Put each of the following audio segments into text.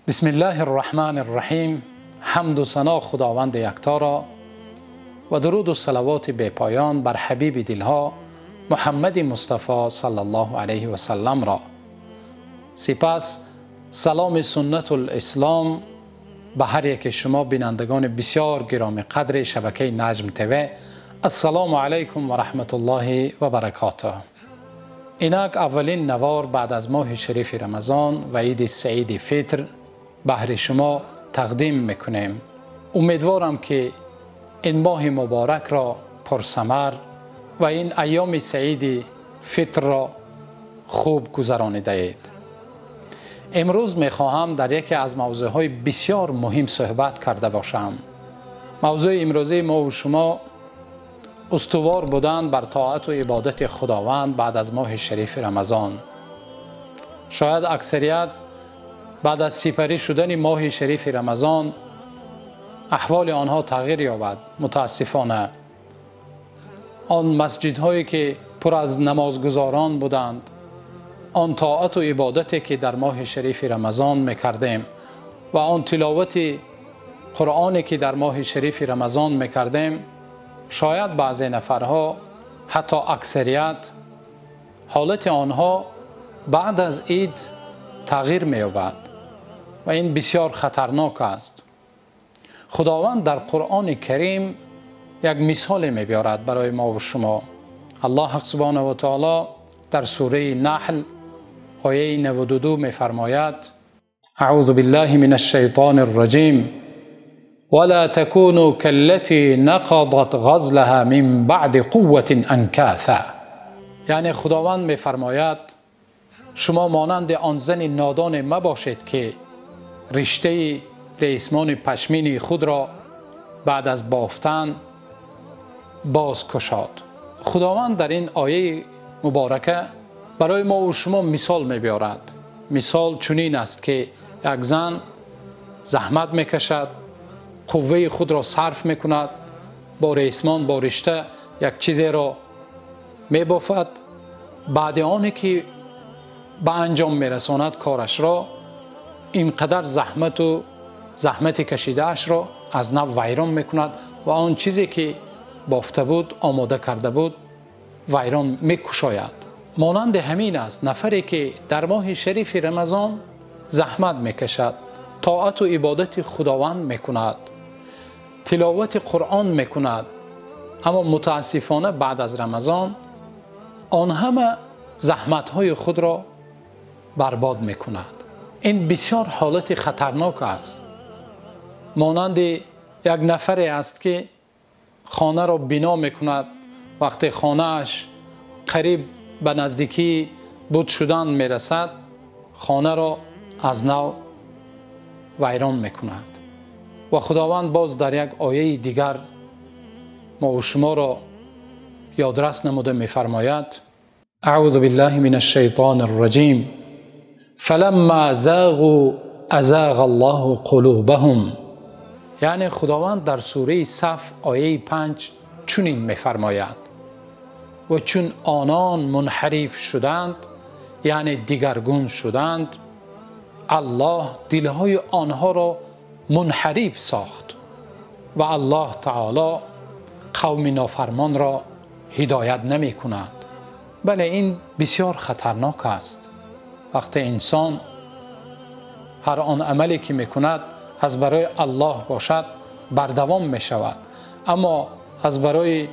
بسم الله الرحمن الرحیم. حمد و ثنا خداوند یکتا را و درود و صلوات بی پایان بر حبیب دلها محمد مصطفی صلی الله علیه و سلم را. سپس سلام سنت الاسلام به هر یک شما بینندگان بسیار گرامی قدر شبکه نجم تیوی. السلام علیکم و رحمت الله و برکاته. اینک اولین نوار بعد از ماه شریف رمضان و عید سعید فطر بهر شما تقدیم میکنیم. امیدوارم که این ماه مبارک را پرثمر و این ایام سعید فطر را خوب گذرانیده اید. امروز میخواهم در یکی از موضوعهای بسیار مهم صحبت کرده باشم. موضوع امروزی ما و شما استوار بودن بر طاعت و عبادت خداوند بعد از ماه شریف رمضان. شاید اکثریت بعد از سپری شدن ماه شریف رمضان احوال آنها تغییر یابد. متاسفانه آن مسجدهایی که پر از نمازگزاران بودند، آن طاعت و عبادتی که در ماه شریف رمضان میکردیم و آن تلاوت قرآنی که در ماه شریف رمضان میکردیم، شاید بعضی نفرها حتی اکثریت حالت آنها بعد از عید تغییر می‌یابد و این بسیار خطرناک است. خداوند در قرآن کریم یک مثال می‌بیارد برای ما و شما. الله سبحانه و تعالی در سوره نحل آیه 92 می‌فرماید: اعوذ بالله من الشیطان الرجیم ولا تكونوا كالتي نقضت غزلها من بعد قوة انکاثا. یعنی خداوند می‌فرماید شما مانند آن زن نادان مباشید که رشته ریسمان پشمین خود را بعد از بافتن باز کشاد. خداوند در این آیه مبارکه برای ما و شما مثال می‌بیارد. مثال چنین است که یک زن زحمت می‌کشد، قوه خود را صرف میکند، با ریسمان با رشته یک چیزی را میبافد، بعد آنی که به انجام میرساند کارش را، اینقدر زحمت و زحمت کشیده اش را از نو ویران میکند و آن چیزی که بافته بود، آماده کرده بود، ویران میکشاید. مانند همین است نفری که در ماه شریف رمضان زحمت میکشد، طاعت و عبادت خداوند میکند، تلاوت قرآن میکند، اما متاسفانه بعد از رمضان آن همه زحمت‌های خود را برباد میکند. این بسیار حالت خطرناک است. مانند یک نفری است که خانه را بنا میکند، وقتی خانه‌اش قریب به نزدیکی بود شدن میرسد، خانه را از نو ویران میکند. و خداوند باز در یک آیه دیگر ما و شما را یادرس نموده میفرماید: اعوذ بالله من الشیطان الرجیم فلما زاغوا ازاغ الله قلوبهم. یعنی خداوند در سوره صف آیه 5 چنین میفرماید: و چون آنان منحرف شدند، یعنی دیگرگون شدند، الله دلهای آنها را منحرف ساخت و الله تعالی قوم نافرمان را هدایت نمی کند. بله، این بسیار خطرناک است. وقتی انسان هر آن عملی که میکند از برای الله باشد بردوام می شود، اما از برای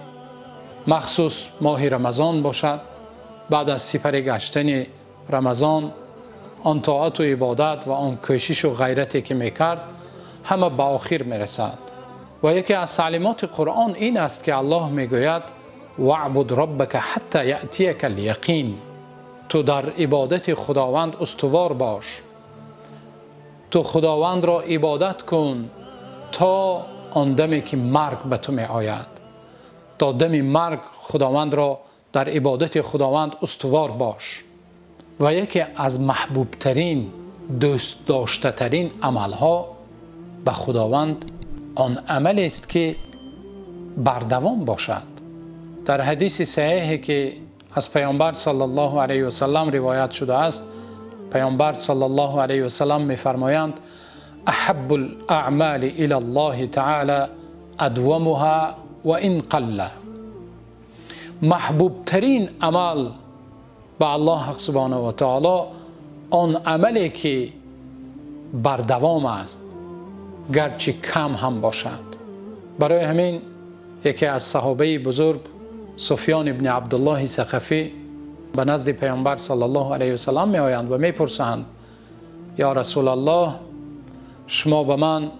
مخصوص ماه رمضان باشد، بعد از سپری گشتن رمضان آن طاعت و عبادت و آن کوشش و غیرتی که میکرد همه به آخر میرسد. و یکی از تعلیمات قرآن این است که الله میگوید واعبد ربک حتی یأتیک الیقین. تو در عبادت خداوند استوار باش، تو خداوند را عبادت کن تا آن دمی که مرگ به تو می آید. تا دم مرگ خداوند را در عبادت خداوند استوار باش. و یکی از محبوب ترین، دوست داشته ترین عملها به خداوند آن عمل است که بردوام باشد. در حدیث صحیحی که از پیامبر صلی الله علیه و سلم روایت شده است، پیامبر صلی الله علیه و سلم می‌فرمایند: أحب الأعمال إلى الله تعالى أدومها وإن قل. محبوب ترین عمل به الله سبحانه و تعالی آن عملی که بردوام است، گرچه کم هم باشد. برای همین یکی از صحابه بزرگ سفیان ابن عبدالله ثقفی به نزد پیامبر صلی الله علیه و سلم می آیند و می پرسند یا رسول الله، شما به من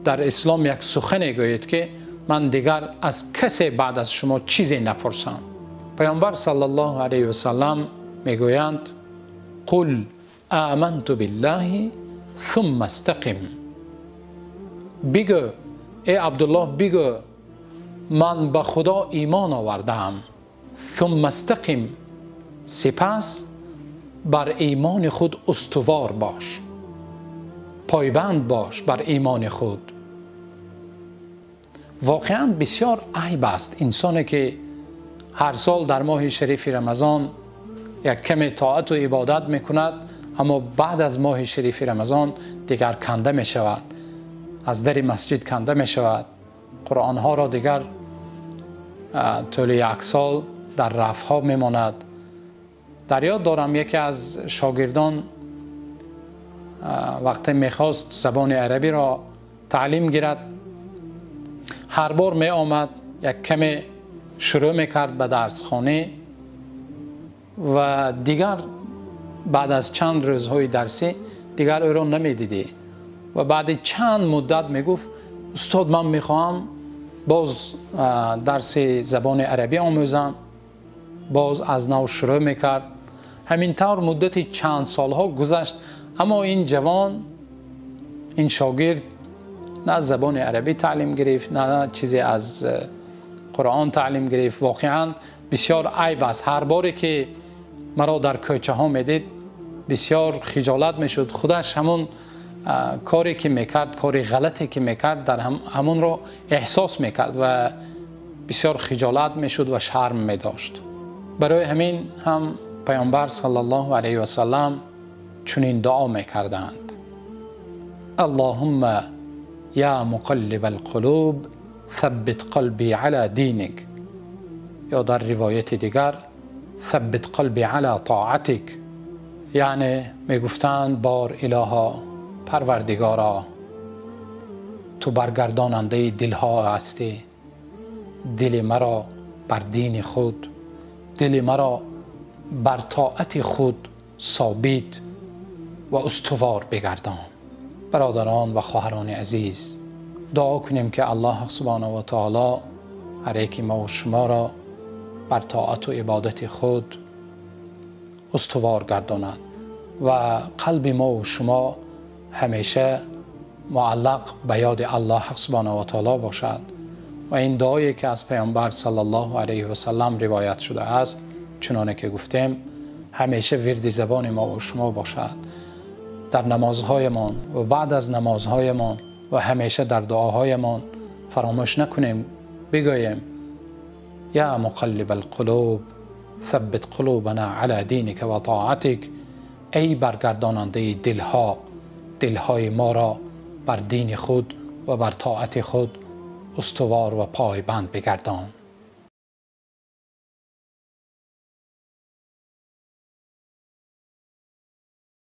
در اسلام یک سخن گویید که من دیگر از کسی بعد از شما چیزی نپرسم. پیامبر صلی الله علیه و سلم می گویند قل آمنت بالله ثم استقم. بگو ای عبدالله، بگو من به خدا ایمان آوردم، ثم استقم، سپس بر ایمان خود استوار باش، پایبند باش بر ایمان خود. واقعا بسیار عیب است انسانی که هر سال در ماه شریف رمضان یک کم طاعت و عبادت میکند، اما بعد از ماه شریف رمضان دیگر کنده میشود، از در مسجد کنده میشود، قرآن ها را دیگر طول یک سال در رف ها میماند. در یاد دارم یکی از شاگردان وقتی میخواست زبان عربی را تعلیم گیرد، هر بار می آمد یک کمی شروع میکرد به درس خانه و دیگر بعد از چند روزهای درسی دیگر او را نمیدیدی و بعد چند مدت میگفت استاد من میخواهم باز درس زبان عربی آموزم. باز از نو شروع میکرد. همین طور مدت چند سالها گذشت، اما این جوان، این شاگرد نه زبان عربی تعلیم گرفت، نه چیزی از قرآن تعلیم گرفت. واقعا بسیار عیب است. هر باری که مرا در کوچه ها میدید بسیار خجالت میشد. خودش همون کاری که میکرد، کاری غلطی که میکرد، در همون رو احساس میکرد و بسیار خجالت میشد و شرم میداشت. برای همین هم پیامبر صلی الله علیه و سلم چنین دعا میکردند: اللهم یا مقلب القلوب ثبت قلبی علی دینک، یا در روایت دیگر ثبت قلبی علی طاعتک. یعنی میگفتند بار الها، پروردگارا، تو برگرداننده دلها هستی، دل مرا بر دین خود، دل مرا بر طاعت خود ثابت و استوار بگردان. برادران و خواهران عزیز، دعا کنیم که الله سبحانه و تعالی هر یک ما و شما را بر طاعت و عبادت خود استوار گرداند و قلب ما و شما همیشه معلق به یاد الله سبحانه و تعالی باشد. و این دعایی که از پیامبر صلی الله علیه و سلم روایت شده است، چنانه که گفتیم، همیشه ورد زبان ما و شما باشد در نمازهایمان و بعد از نمازهایمان و همیشه در دعاهایمان فراموش نکنیم بگوییم یا مقلب القلوب ثبت قلوبنا علی دینک و طاعتک. ای برگرداننده دلها، دلهای ما را بر دین خود و بر طاعت خود استوار و پایبند بگردان.